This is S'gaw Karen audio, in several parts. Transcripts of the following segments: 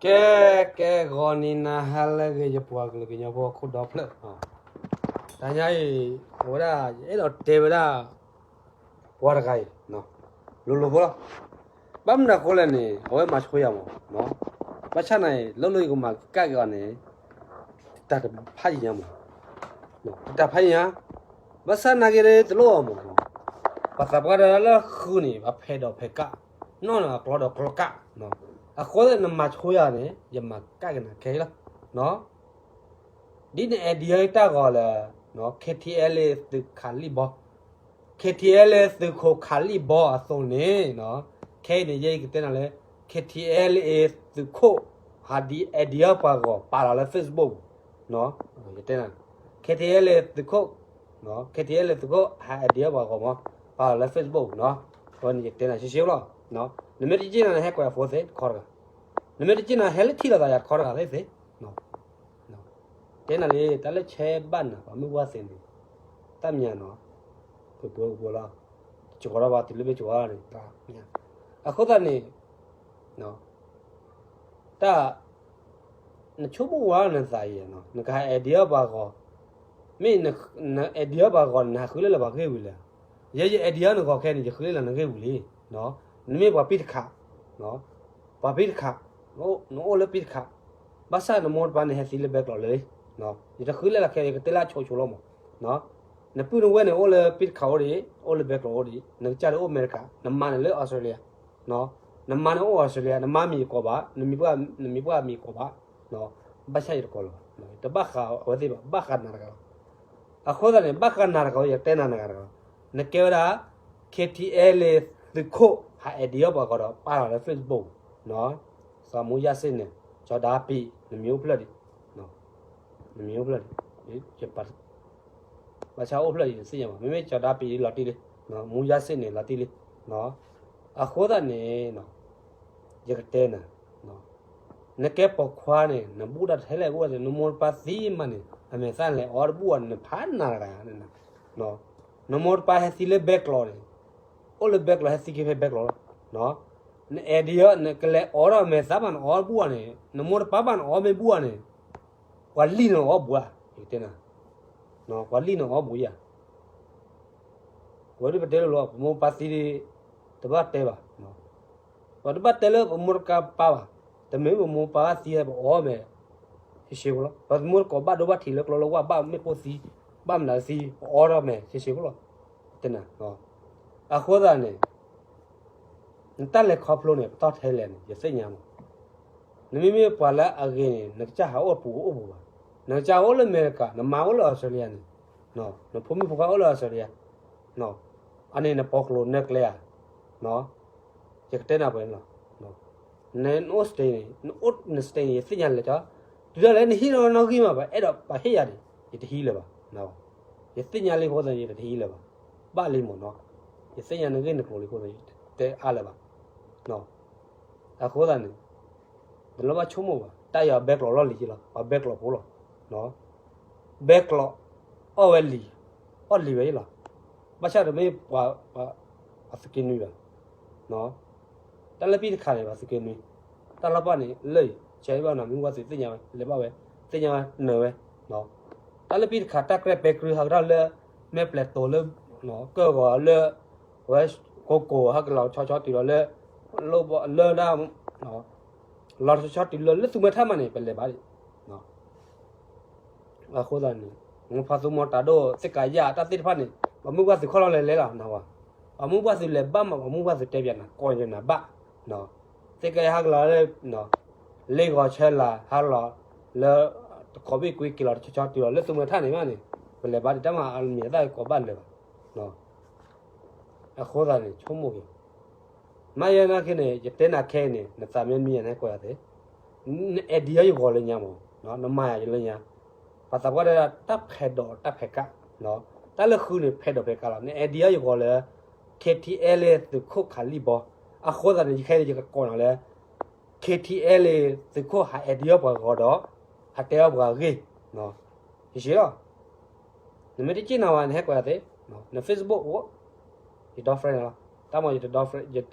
ကဲ, ကဲ, ဂီၤနံၤနၤဟါလၢအဂ့ၤ ယပှၤကလုာ်ကညီဖိခိၣ်ဒီဖျၢၣ်, တနံၤအံၤ အဝဲဒၣ် ယအဲၣ်ဒိးတဲဝဲဒၣ် ပှၤတဂၤအံၤ လိၤလိၤဖိလီၤ. ဘၣ်မနုၤအဃိလဲၣ်န့ၣ် အဝဲမၤဆိယၤမး, ဘၣ်ဆၣ်န့ၣ် လၢလၢယကမၤကၣ်က့ၤအီၤန့ၣ် တၢ်တဖးယံာ်ညါမး, တၢ်ဖးယံာ်ညါ, ဘၣ်ဆၣ်နာ်က့ၤတလိၣ်အီၤမး, ပှၤသးပှၢ်တၢ်လၢဃုန့ၣ် ပှၤဖဲးဒိးဖဲးကၣ်, နီၢ်န့ၣ်အကျီဒီးကျီကၣ်, အဃိသတးနမၤဆိယၤန့ၣ် ယမၤကၣ်က့ၤနၤခဲအံၤလီၤ. ဒ်န idea တၢ်ဂီၤလၢ KTLA သုးခးလံၣ်ဘီ, KTLA သုးခိၣ်ခးလံၣ်ဘီအသိးန့ၣ်, ခဲအံၤန့ၣ် ယဲယကတဲနၤလၢ KTLA သုးခိၣ် ဟး idea ပှၤဂီၤပာ်လီၤလၢ Facebook, ယတဲနၤ, KTLA သုးခိၣ်, KTLA သုးခိၣ်ဟး idea ပှၤဂီၤမး ပာ်လီၤလၢ Facebook, အဝဲန့ၣ်ယတဲနၤရှဲရှဲလီၤ. နမ့ၢ်တစ့ၣ်နၤန့ၣ် ဟဲကွဲးအဖိသ့ၣ်တခီတဂၤ, နမ့ၢ်တစ့ၣ်နၤ ဟဲလၢထံၣ်လိာ်သးယၤတခီတဂၤသ့ၣ်သ့ၣ် တဲနၤလံ တၢ်လၢဆဲဘၣ်နၤ ပှၤမုၢ်ဝါသ့ၣ်န့ၣ် တၢ်မံၤနီၤ, ပှဲၤပှဲၤပှဲၤလီၤ, ကကီၤထီၣ်ဘၣ်တုၤလၢမ့ၢ်ကီၤန့ၣ်, အဃိသတးန့ၣ် တၢ် နဆိကမိၣ်ဝဲနသးအံၤ နကဟး idea ပှၤဂီၤ, မ့ၢ်န idea ပှၤဂီၤန့ၣ် နဟးဃုလၢလၢပှၤဂ့ၢ်ဝံၤလဲၣ်. ယဲယ idea နဂီၤခဲန့ၣ် ယဃုလၢလၢနဂ့ၢ်ဝံၤလံ. နမ့ၢ်ပှၤပံၢ်တခး, ပှၤပံၢ်တခး, နအိၣ်လၢပံၢ်တခး, ဘၣ်ဆၣ်နမိၢ်တပၢ်န့ၣ် ဟဲသံလၢဘဲကျိးလၢလံ. ယတဃုလၢလၢခဲ ယကတဲလၢအဆိဆိလီၤမး. နပုၢ်နဝဲၢ်န့ၣ် အိၣ်လၢပံၢ်တခးအိၣ်ဒံး, အိၣ်လၢဘဲကျိးအိၣ်ဒံး, နကစၢ်ဒၣ်အိၣ်အမဲရကၤ, နမါန့ၣ်လၢအီစထြ့လယါ, နမါန့ၣ်အိၣ်အီစထြ့လယါ, နမါမံၤယကိးဘၣ်, နမံၤပှၢ်မံၤကိးဘၣ်, ဘၣ်ဆၣ်ယတကိးလၢၤဘၣ်, တဘၣ်ဃးအဝဲသ့ၣ်ဘၣ်, ဘၣ်ဃးနၤတဂၤလီၤ. အဃိသတးန့ၣ် ဘၣ်ဃးနၤတဂၤ ယတဲနၤတဂၤတဂၤလီၤ. နကဲဝဲဒၣ် KTLA သုးခိၣ်ဟး idea ပှၤဂီၤဒီးပာ်လီၤလၢ Facebook, စီၤမူယါစ့ၣ်န့ၣ်, စီၤဒါပံၤ, နမံၤအိၣ်ဖျၢၣ်ဒံး, နမံၤအိၣ်ဖျၢၣ်ဒံး, ဘၣ်ဆၣ်အိၣ်ဖျၢၣ်ဒံးတသ့ၣ်ညါဘၣ်, မ့မ့ၢ်စီၤဒါပံၤလီၤတံၢ်လံ, မူယါစ့ၣ်န့ၣ်လီၤတံၢ်လံ. အဃိသတးန့ၣ် ယကတဲနၤ, နကဲပိာ်ခွါန့ၣ် နဘူၣ်တၢ်ထဲလဲၣ်အိၣ်ဝဲန့ၣ် နမိၢ်နပၢ်သံမးန့ၣ် အမဲာ်သၣ်လဲၤအီတဘူၣ်အီၤန့ၣ် နဖးနၤတဂၤ, နမိၢ်တပၢ်ဟဲသံလၢဘဲကျိးန့ၣ်, အိၣ်လၢဘဲကျိး ဟဲသံက့ၤဖဲဘဲကျိးလီၤ. န idea နကလဲၤအီဒီးအမဲာ်သၣ်မး နအီတဘူၣ်အီၤန့ၣ် နမိၢ်တပၢ်ဘၣ်နအီမ့ၢ်ဘူၣ်အီၤန့ၣ်, ပှၤလံၣ်နအီဘူးဧါ, ယကတဲနၤ, ပှၤလံၣ်နအီဘူးဧါ. ဝဲဒၣ်ပတဲလိၤလီၤ ပမိၢ်ပၢ်သံဒံး, တဘၣ်တဲဘၣ်, ပှၤတဘၣ်တဲလၢပမိၢ်တကါပၢ်ဘၣ်, တမ့ၢ်ပမိၢ်ပၢ်ဘၣ်သံ ပအီမဲာ်, ရှဲရှဲဖိလီၤ. ပမိၢ်တကိးဘၣ်ဒိဘၣ်ထံးလၢကျိလၢဝၢ် ဘၣ်မ့ၣ်ပိၢ်သံ, ဘၣ်မနုၤသံ ပအီထီၣ်မဲာ် ရှဲရှဲဖိလီၤ. တဲနၤ, အဃိသတးန့ၣ် နတၢ်လဲၤခီဖျိန့ၣ် ပတီၢ်ထဲလဲၣ်န့ၣ် ယသ့ၣ်ညါမး. နမ့မ့ၢ်ပှၤလၢအဂ့ၤန့ၣ် နကစၢ်ဟးအိၣ်ပူၤအိၣ်ပူၤဘၣ်. နကစၢ်အိၣ်လၢအမဲရကၤ, နမါအိၣ်လၢအီစထြ့လယါန့ၣ်, နဖိမုၣ်ဖိခွါအိၣ်လၢအီစထြ့လယါ, အန့ၣ်နပိာ်ကျိၤနၢကျဲဧါ. ယကတဲနၤပှဲၤန့ၣ်လီၤ. နအိၣ် state န့ၣ်, နအိၣ်န state န့ၣ် ယသ့ၣ်ညါလၢာ်ကီ, တုၤဒၣ်လဲာ်နဟံးလီၤနီၣ်ဂံၢ်မး ပှၤအဲၣ်ဒိးပှၤဟ့ၣ်ယၤဒံး, ယတဟံးလၢၤဘၣ်. ယသ့ၣ်ညါလံအဃိသတး ယတဟံးလၢၤဘၣ်. ဘၣ်လံမးနီၤ, ယသ့ၣ်ညါနဂ့ၢ်နကျိၤလံအဃိသတး ယတတဲအါလၢၤဘၣ်. အဃိသတးန့ၣ် တလၢဘၣ်ဆိကမိၣ်ဘၣ်, တၢ်အံၤအဘဲကျိးလီၢ်လံၤလီၤ, ပှၤဘဲကျိးဖိလီၤ. ဘဲကျိး အီၣ်ဝဲလံၤ, အီၣ်လံၤဝဲလီၤ. ဘၣ်ဆၣ်တမ့ၢ်ပှၤ, ပှၤသုးက့နွံဘၣ်. တၢ်လၢပံၢ်တခးန့ၣ် ပှၤသုးက့နွံ, တၢ်လီၢ်ပှၢ်န့ၣ် လၢာ်အံၤ ဆဲးဘၣ်နီၤ, မ့ၢ်ဝဲသုးသ့ၣ်ညါဝဲ လဲၤဘၣ်ဝဲ, သ့ၣ်ညါဝဲနၢၤဝဲ. တၢ်လၢပံၢ်တခး တၢ်ကြဲးပဲကြုဟးကဒီးလၢ မဲၢ်ပျဲၤတိၤလၢ ကၢၢ်ဂီၤလၢ ဝဲကိကိးဟဲက့ၤလီၤဆီဆီတုၤလီၤလၢ လၢဒၣ် လီၤဆီဆီတုၤလီၤလၢသူမှဲထၣ်မးန့ၣ် ပလဲၤဘၣ်ဒံး. အဃိသတးန့ၣ် မိၢ်ဖးသူမီတၢ်ဒိၣ် သ့ၣ်ကယၤတၢ်သ့ၣ်တဖၣ်န့ၣ် ပှၤမုၢ်ပှၢ်သုးခီၣ်လီၤလဲၤလဲၤလီၤနဝဲ, ပှၤမုၢ်ပှၢ်သုးလဲၤဘၣ်မး ပှၤမုၢ်ပှၢ်သုးတဲပၠးနၤ ကိးယနၤဘၣ်. သ့ၣ်ကယၤဟဲက့ၤလီၤလၢ လ့ၣ်ဂီၤဆဲလၤ ဟဲလီၤလၢ တခိးဘ့ၣ်ကွံက့ၤလီၤ တဆီဆီတုၤလီၤလၢသူမှဲထၣ်န့ၣ်မးန့ၣ် ပလဲၤဘၣ်ဒံး တၢ်မၤအမံၤအသၣ်ကိးဘၣ်လၢၤဘၣ်. အဃိသတးန့ၣ် ဆိကမိၣ်က့ၤ မ့ၢ်ယဲနာ်က့န့ၣ် ယတဲနၤခဲအံၤန့ၣ် နသးမ့ၢ်မံယၤန့ၣ် ကွၢ်ယၤသ့, န idea ယဂီၤလၢညါမး, နမၤယၤယလၢညါ, ပှၤသးပှၢ်တဲဒၣ် တၢ်ဖဲးဒိးတၢ်ဖဲးကး, တၢ်လၢဃုန့ၣ် ဖဲးဒိးဖဲးကးလီၤ. န idea ယဂီၤလၢ KTLA သုးခိၣ်ခးလံၣ်ဘီ, အဃိသတးန့ၣ် ယခဲအံၤန့ၣ် ယကကိးနၤလၢ KTLA သုးခိၣ်ဟး idea ပှၤဂီၤဒီး ဟးတဲအီၣ်ပှၤဂ့ၢ်, ယရှဲလီၤ. နမ့ၢ်တစ့ၣ်နၤဝဲ နဟဲကွၢ်ယၤသ့, န Facebook အိၣ်, ယ dog friend နၤလီၤ. တၢ်မၤ ယတ dog friend,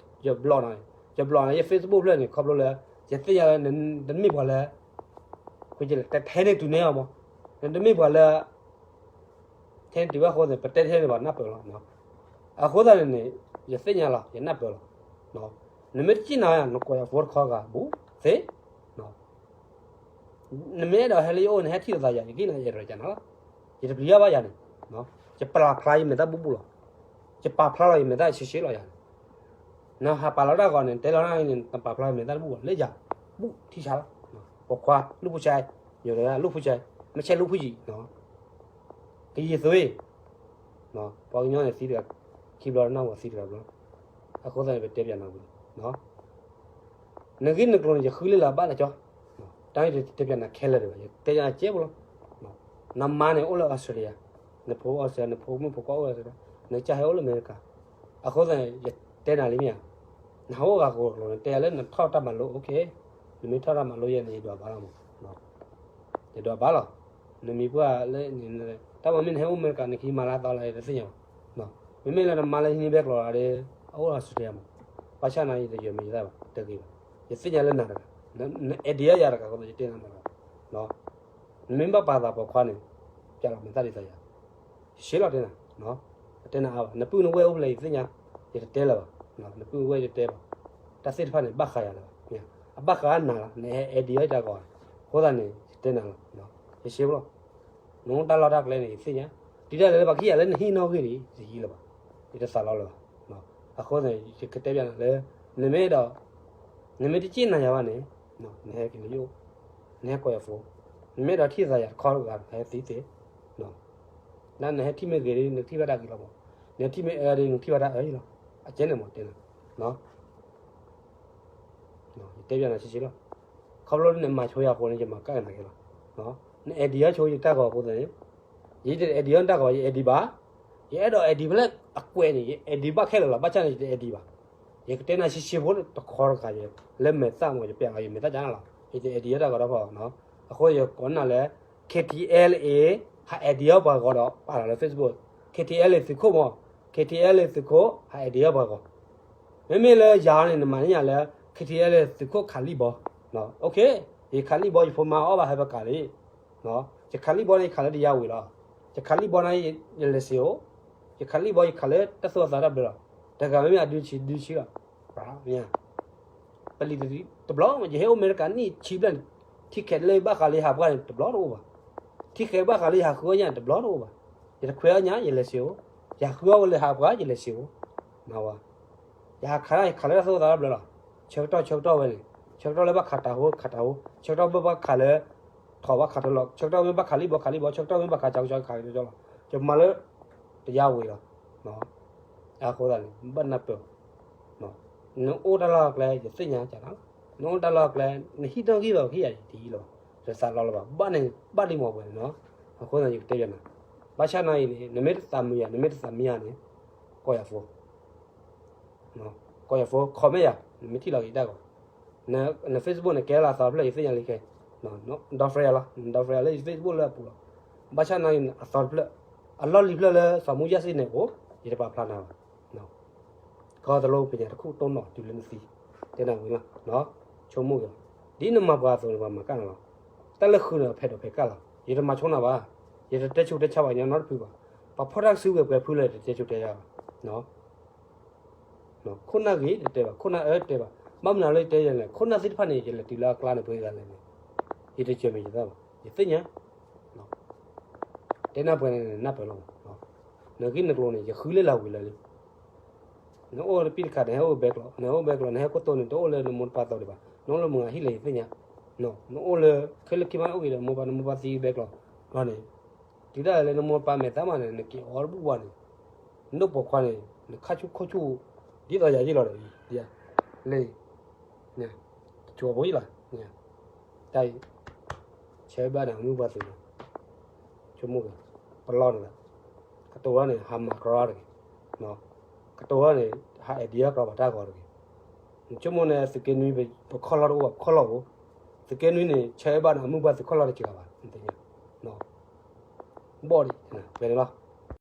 ယ block နၤ, ယ block နၤ ယ Facebook ဖျၢၣ်န့ၣ် ခီဖျိလၢ ယသ့ၣ်ညါလၢ နတမ့ၢ်ပှၤလၢ တထဲန့ၣ်တုၤန့ၢ်အီၤမး, နတမ့ၢ်ပှၤလၢ ထဲန့ၣ်တုၤဘၣ်အဃိန့ၣ် ပတဲထဲန့ၣ်ဘၣ်နၢ်ပၢၢ်လီၤ. အဃိသတးန့ၣ်န့ၣ် ယသ့ၣ်ညါလီၤ ယနၢ်ပၢၢ်လီၤ. နမ့ၢ်တစံၣ်နၤယၤ နကိးယၤဖိတခီဂၤဘူးသ့, နမ့ၢ်အဲၣ်ဒိးဟဲလၢယအိၣ် နဟဲထံၣ်လိာ်သးယၤ ယကဟ့ၣ်နၤယအဲၣ်ဒိးကနၤလီၤ. ယတပျံၤဘၣ်ယၤန့ၣ်, ယပာ်ဖျါယမဲာ်သၣ်ဘူးဘူးလီၤ. ယပာ်ဖျါလီၤယမဲာ်သၣ်ရှဲရှဲလီၤယၤန့ၣ်, နဟးပာ်လီၤတၢ်ဂီၤန့ၣ် တဲလီၤန့ၣ် နပာ်ဖျါယမဲာ်သၣ်တဘူးဘၣ်လၢယၤ, ဘူးထံဆါလီၤ. ပိာ်ခွါ လူၢ်ဖိဆဲး, ယိၤလၢလူၢ်ဖိဆဲး, မ့ၢ်ဆဲးလူၢ်ဖိယံၤ, ကယံၤသွ့ ပှၤကညီန့ၣ်သံတဂၤ, ခံဘျီတနၢ်ဟူသံတဂၤဘျီ, အဃိသတးန့ၣ် ပတဲပၠးနၤဝံၤလီၤ. နဂ့ၢ်နကျိၤန့ၣ် ယဃုလၢလၢဘၣ်လၢကၠီ, တၢ်န့ၣ်တတဲပၠးနၤခဲလၢာ်ဒံးဘၣ်, ယတဲယၤကဲဖိလီၤ. နမါန့ၣ်အိၣ်လၢအီစထြ့လယါ, နဖိအိၣ်အီစထြ့လယါ, နဖိမုၣ်ဖိခွါအိၣ်အီစထြ့လယါ, နကစၢ်ဟဲအိၣ်လၢအမဲရကၤ, အဃိသတးန့ၣ် ယတဲနၤလံမ့ၢ်ဧါ, နဟးအိၣ်ဂၤကိးကျိၤန့ၣ် တဲယၤလၢနထီၣ်တၢ်မၤလိ OK, နမ့ၢ်ထီၣ်တၢ်မၤလိယဲန့ၣ် ယဒွးဘၣ်လီၤမး ယဒွးဘၣ်လီၤ. နမံၤပှၢ်လၢ တၢ်မၤမ့ၢ်နဟဲအိၣ်အမဲရကၤ နကဟံးမၤလၢအသီလၢယတသ့ၣ်ညါဘၣ်. မ့မ့ၢ်လၢနမါလၢဟံးန့ၢ်ဘဲကျိၤလီၤဒီး အအိၣ်အီစထြ့လယါမး, ဘၣ်ဆၣ်နၤယတယၢၤမ့ၢ်ယသးဘၣ် တဂ့ၤဘၣ်. ယသ့ၣ်ညါလၢနၤတဂၤ, နအဲၣ်ဒိးယၤတဂၤအဃိသတး ယတဲနၤတဂၤ. နမ့ၢ်ဘၣ်ပာ်သးပိာ်ခွါန့ၣ် ပျဲလီၤမဲာ်သၣ်ဒ်သိးယၤ, ရှဲလီၤတဲနၤ တဲနၤအါဘၣ်, နပုၢ်နဝဲၢ်အိၣ်ဖဲလဲၣ်ယသ့ၣ်ညါ, ယတတဲလၢၤဘၣ်, နပုၢ်နဝဲၢ်ယတတဲဘၣ်, တၢ်သ့ၣ်တဖၣ်န့ၣ် ဘၣ်ဃးယၤလၢၤဘၣ်, အဘၣ်ဃးနၤလီၤ, နအဲၣ်ဒိးယၤတဂၤအဃိသတးန့ၣ် ယတဲနၤလီၤ, ယရှဲလီၤ. နအိၣ်တၢ်လီၢ်တၢ်ကျဲန့ၣ် ယသ့ၣ်ညါ, တုၤဒၣ်လဲာ်လၢပှၤခံဂၤလၢနဟံၣ်နီၣ်ဂံၢ်န့ၣ် ယတဟံးလၢၤဘၣ်, ယတသးလီလၢၤဘၣ်. အဃိန့ၣ် ယကတဲပၠးနၤလၢ နမ့ၢ်အဲၣ်ဒိး နမ့ၢ်တစ့ၣ်နၤယၤဘၣ်န့ၣ် နဟဲက့ၤလၢယအိၣ်, နဟဲကိးယၤဖိ, နမ့ၢ်အဲၣ်ဒိးထံၣ်သးယၤတခီတဂၤ နဟဲသံသ့, ဒ်နဟဲထံၣ်မ့ၢ်ဂ့ၤဒီး နကထံၣ်ဘၣ်တၢ်ဂ့ၤလီၤမး, နဟဲထံၣ်မ့ၢ်အၢဒီး နကထံၣ်ဘၣ်တၢ်အၢအံၤလီၤ, အကဲန့ၣ်မးတဲနၤ ယတဲပၠးနၤဆံးဆံးလီၤ. ခီဖျိနမၤဆိယၤအဃိန့ၣ် ယမၤကၣ်က့ၤနၤက့ၤလီၤ. နအဲၣ်ဒိးဆိယတၢ်ဂီၤအဃိသတးန့ၣ်, ယတအဲၣ်ဒိးနတၢ်ဂီၤ ယအဲၣ်ဒိးဘၣ်, ယအဲၣ်ဒိးအဲၣ်ဒိးဖဲလၢအကွဲးန့ၣ် ယအဲၣ်ဒိးဘၣ်ခဲလၢာ်လီၤ. ဘၣ်ဆၣ်န့ၣ် ယတအဲၣ်ဒိးဘၣ်. ယကတဲနၤဆံးဆံးဖိတခီတခါ လၢမဲာ်သၣ်မး ယပျဲလီၤယမဲာ်သၣ်ကနၤလီၤ. ယတအဲၣ်ဒိးယတၢ်ဂီၤတၢ်ဖီၣ်, အဃိယကိးနၤလၢ KTLA ဟးအဲၣ်ဒိးပှၤဂီၤဒီး ပာ်လီၤလၢ Facebook, KTLA သုးခိၣ်မး, KTLA သုးခိၣ် ဟးအဲၣ်ဒိးပှၤဂီၤ. မ့မ့ၢ်လၢယၤန့ၣ် နမၤန့ၢ်ယၤလၢ KTLA သုးခိၣ်ခးလံၣ်ဘီ, ယခးလံၣ်ဘီ ယဖိမါအီၣ်ဘၣ်ဟဲပကးလံ, ယခးလံၣ်ဘီန့ၣ် ယခးလၢတယါဝံၤလီၤ. ယခးလံၣ်ဘီန့ၣ် ယလဲၤစ့ၤဧိၤ, ယခးလံၣ်ဘီ ယခးလၢတၢ်သူၣ်အသးတၢ်ဘျၢလီၤ. တဂၤမ့မ့ၢ်အဒုဆံးဒုဆံးလီၤ. ပလံၤတဘျီ ယဟဲအိၣ်အမဲရကၤနံၣ်ဆံဘျဲၣ်န့ၣ် ထံခဲးလၢဘၣ်ဃးလၢယဟးပှၢ်န့ၣ် တဘျီတအိၣ်ဘၣ်. ထံခဲးဘၣ်ဃးလၢယဟးဃုအီၣ်ညၣ်န့ၣ် တဘျီတအိၣ်ဘၣ်. ယတခွဲးအီၣ်ညၣ် ယလဲၤစ့ၤဧိၤ, ယဟးဃုအီၣ်ဝဲလၢဟးပှၢ် ယလဲၤစ့ၤဧိၤ, ယဟးခးတၢ် ယခးလၢတၢ်သူၣ်အသးတၢ်ဘျၢလီၤ. ဆၢကတီၢ်ဆၢကတီၢ်ဝဲန့ၣ် ဆၢကတီၢ်လၢဘၣ်ခးတၢ်ဟိ ခးတၢ်ဟိ, ဆၢကတီၢ်မ့ၢ်ဘၣ်ခးလၢ ထီၣ်ဘၣ်ခးထီလီၤ, ဆၢကတီၢ်မ့ၢ်ဘၣ်ခးလံၣ်ဘီ ခးလံၣ်ဘီ, ဆၢကတီၢ်မ့ၢ်ဘၣ်ခးကၠီကၠီ ခးကၠီလီၤ. ယမၤလၢ တယါဝံၤလီၤ. အဃိသတးန့ၣ် ဘၣ်နၢ်ပၢၢ်, နအိၣ်တၢ်လီၢ်အကျဲ ယသ့ၣ်ညါကနၤ, နအိၣ်တၢ်လီၢ်အကျဲ နဟံၣ်နီၣ်ဂံၢ်ဘၣ်ခံဂၤ ယတဟံးလၢၤဘၣ်, ယသးလီလၢၤဘၣ်, ဘၣ်န့ၣ် ဘၣ်လံမးပှဲၤန့ၣ်နီၤ. အဃိသတး ယကတဲပၠးနၤ, ဘၣ်ဆၣ်နၤအံၤန့ၣ် နမ့ၢ်တသးမုာ်ယၤ နမ့ၢ်တသးမံယၤန့ၣ် ကိးယၤဖိ ကိးယၤဖိ comment ယၤ နမ့ၢ်ထံၣ်လီၤက့ၤတၢ်ဂီၤ, န Facebook န့ၣ် ကဲလၢအသီတဖျၢၣ် ယသ့ၣ်ညါလံခဲ, ဒီ friend ယၤလီၤ, ဒီ friend ယၤလၢ Facebook လၢအပူၤလီၤ. ဘၣ်ဆၣ်နၤအံၤန့ၣ် အသီတဖျၢၣ်, အလီၢ်လံၤဖျၢၣ်လၢစီၤမူယၣ်စံးန့ၣ်အိၣ်, ယတပာ်ဖျါနၤဘၣ်. ကီၢ်တလိပညါတခိၣ်တိၢ်နီၣ်တုၤလၢနသံ, တဲနၤဝံၤလီၤ, ဆိကမိၣ်က့ၤလီၤ. ဒ်နမၤပှၤအသိးန့ၣ် ပှၤမၤကၣ်နၤလီၤ. တၢ်လၢဃုာ်န့ၣ် အဖဲဒိးဖဲကၣ်လီၤ. ယတမၤဆိနၤဘၣ်, ယတတဲဆူးတဲဆါဘၣ်ညီနီတဖုဘၣ်. ပှၤဖီၣ်တၢ်ကစုကဝဲၤပှဲၤဖုလၢယတတဲဆူးတဲဆါဘၣ်. ခိၣ်နၢ်ဂ့ၤတတဲဘၣ်, ခိၣ်နၢ်အၢတတဲဘၣ်, ဘၣ်မနုၤလၢယတဲယဲလဲၣ်, ခိၣ်နၢ်သ့ၣ်တဖၣ်န့ၣ် ယလဲၤတုၤလၢအကျါန့ၣ် ပှဲၤဂၤလဲၣ်န့ၣ်, ယတစၢၤမ့ၢ်ယသးဘၣ်, ယသ့ၣ်ညါ တဲနၢ်ပှဲၤန့ၣ် နၢ်ပၢၢ်လီၤ. နဂ့ၢ်နကျိၤန့ၣ် ယဃုလၢလၢဝံၤလၢာ်လံ. နအိၣ်တပံၢ်တခါ နဟဲအိၣ်ဘဲကျိၤ, နဟဲအိၣ်ဘဲကျိၤ နဟဲခိၣ်တိၢ်န့ၣ် တအိၣ်လၢနမိၢ်နပၢ်အသိးဒံးဘၣ်, နအိၣ်လၢမုၢ်ဂၤဟံၣ်လဲၣ် ယသ့ၣ်ညါ. နအိၣ်လၢ ခဲလၢာ်ခံမးအိၣ်ဂ့ၤဒီး မိၢ်ပၢ်နမိၢ်ပၢ်သံဘဲကျိၤ ဘျီန့ၣ်, တုၤဒၣ်လဲာ်လၢနမိၢ်ပၢ်မဲာ်သၣ်မးန့ၣ် နက့ၤအီၣ်တဘူၣ်ဘၣ်န့ၣ်, နဒိၣ်ပိာ်ခွါန့ၣ် နခါဆူၣ်ခိၣ်ဆူၣ် ဒ်သိးယၤယ့ၢ်လီၤဒီး, လၢ တကိးဖိယ့ၢ်လီၤ, တၢ်အံၤ ဆၢဘၣ်န့ၣ် အမုၢ်ပှၢ်သုးန့ၣ်, ဆိကမိၣ်က့ၤ, ပလီၢ်န့ၣ်လီၤ, ကတိၤဝဲန့ၣ် ဟးမၤကရီတဂ့ၤ, ကတိၤဝဲန့ၣ် ဟးအဲၣ်ဒိးကရီပှၤတၢ်ဂီၤတဂ့ၤ. နဆိကမိၣ်န့ၣ် သုးက့နွံ ပခီၣ်လီၢ်တအိၣ်ဘၣ် ခီၣ်လီၢ်အိၣ်, သုးက့နွံန့ၣ် ဆၢဘၣ်န့ၣ် အမုၢ်ပှၢ်သုးခီၣ်လီၢ်တစှၤဘၣ်, ဘီၣ်ဒံး, ဝဲန့ၣ်လီၤ.